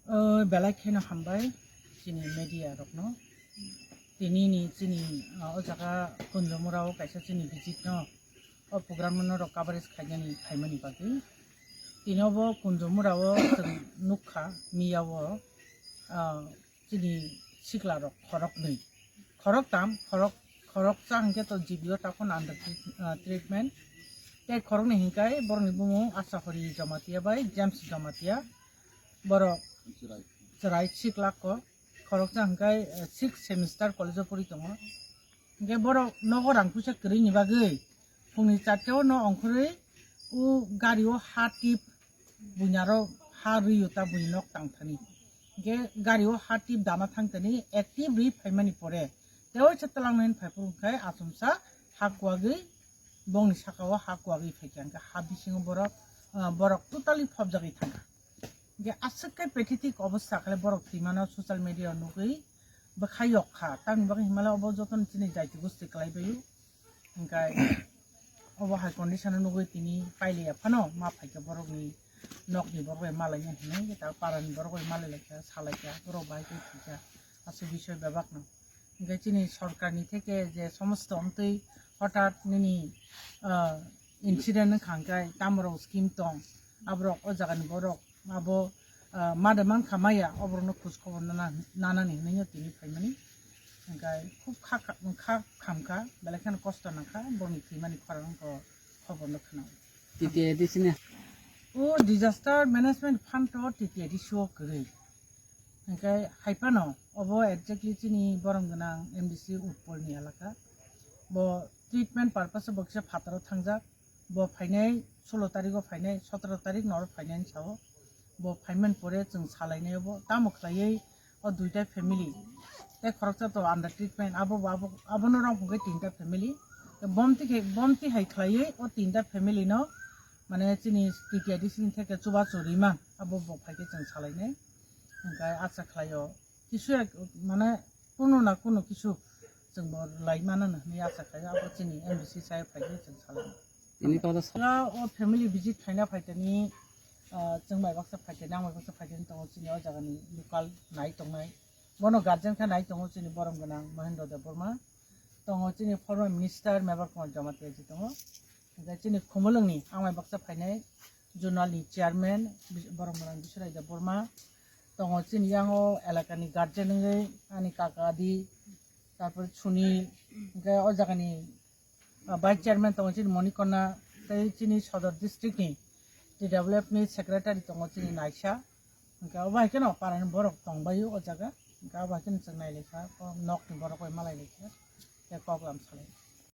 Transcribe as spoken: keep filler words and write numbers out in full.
O belai kheno hambai chini media rokno. Tini ni chini, ah, o jaga Kunjumura o kaisa chini visit no, o program no rok coverage khainani phaimani bagwi. Tini obo Kunjumura o chwng nukha miya o, ah, chini sikla rok khoroknwi, khoroktam, khorok, khoroksa hwnkhe to G B O takhon under treat-, ah, treatment. Tei khoroknwi hwnkhe borokni bumung Asha Hori Jamatia bai James Jamatia. Borok chwrai sikla kok, khoroksa hwnkhe, eh, sixth semester college o pori tongo. Hwnkhe borok nogo rang puisa kwrwini bagwi phungni charta o no ongkhorwi o gari o ha tip buini aro ha rwi o ta buini nok tang thani. Hwnkhe gari o ha tip dana thang thani active rwi phaimani pore tei waisa twlangnani phaiphuru hwnkhe achomsa ha kuwagwi bongni saka o ha kuwagwi phaikha hwnkhe ha bisingo borok, ah, borok totally phobjagwi thangkha. Hwnkhe aswk khe pathetic obostha khe borok thwimano social media o nugwi bwkha yok kha. Tamni bagwi hinmale obo jotono chini jaiti gosti kwlai baio. Hwnkhe obo hai condition o nugwi tini pailiya phano ma phaikha borokni nokni borok bai malaina hinwi, ta parani borok bai malai laikha, salaikha, borok bahai khe thwikha aswk bisoi bebakno. Hwnkhe chini sorkarni theke je somosto wngtwi hothat nini, ah, incident wngkha hwnkhe tamorok scheme tong, aborok o jagani borok abo, ah, made mankha maya oborokno khoj khobor nana, nanani hinwi tini phaimani. Hwnkhe khub kha, kha, kha khamkha, belai kheno kosto nangkha, borokni thwimani khorang wngkha khobor no khna. T T A D C ni? O disaster management fund to T T A D C o kwrwi. Hwnkhe hai phano obo exactly chini borom gwnang M D C Utpol ni elaka. Bo treatment purpose bo kisa phataro thangjak. Bo phainai solo tarikh o phainai, sotoro tarikh no oro phainai sao. Bo phaiman pore chwng salainai obo. Tamo khlaiwi o duita family tei khoroksa to under treatment, abo bo abo, abono rong hwnkhe tinta family. Tei bomti khe, bomti hai khlaiwi o tinta family no mane chini T T A D C ni theke chubachu rima abo bo phaikhe chwng salainai. Hwnkhe acha khlaio kisu ek, mane kunu na kunu kisu chwng bo lai mano hinwi acha khlaio, abo chini M D C sai phaikhe chwng salainai. Ini kok da sa- Oro o family visit khaina phaitani, ah, chwng bai baksa phaitani, ang bai baksa phaitani tongo chini o jagani local nai tongnai. Bono guardian khe nai tongo chini borom gwnang Mahendra Debbarma. Tongo chini former minister Mebar Kumar Jamatia ji tongo. Hwnkhe chini Khumulwngni ang bai baksa phainai zonal ni chairman Bis-, borom gwnang Biswrai Debbarma. Tongo chini yang o elaka ni guardian wngwi ani kaka di, tarpore Sunil, hwnkhe o jagani ah, vice chairman tongo chini Monikona, tei chini Sodor district ni T W F ni secretary tongo chini Naisa. Hwnkhe obo hai kheno parani borok tongbaio o jaga. Hwnkhe obo hai kheno chwng nailaikha, o nokni borok bai malailai kha, tei koklam salai.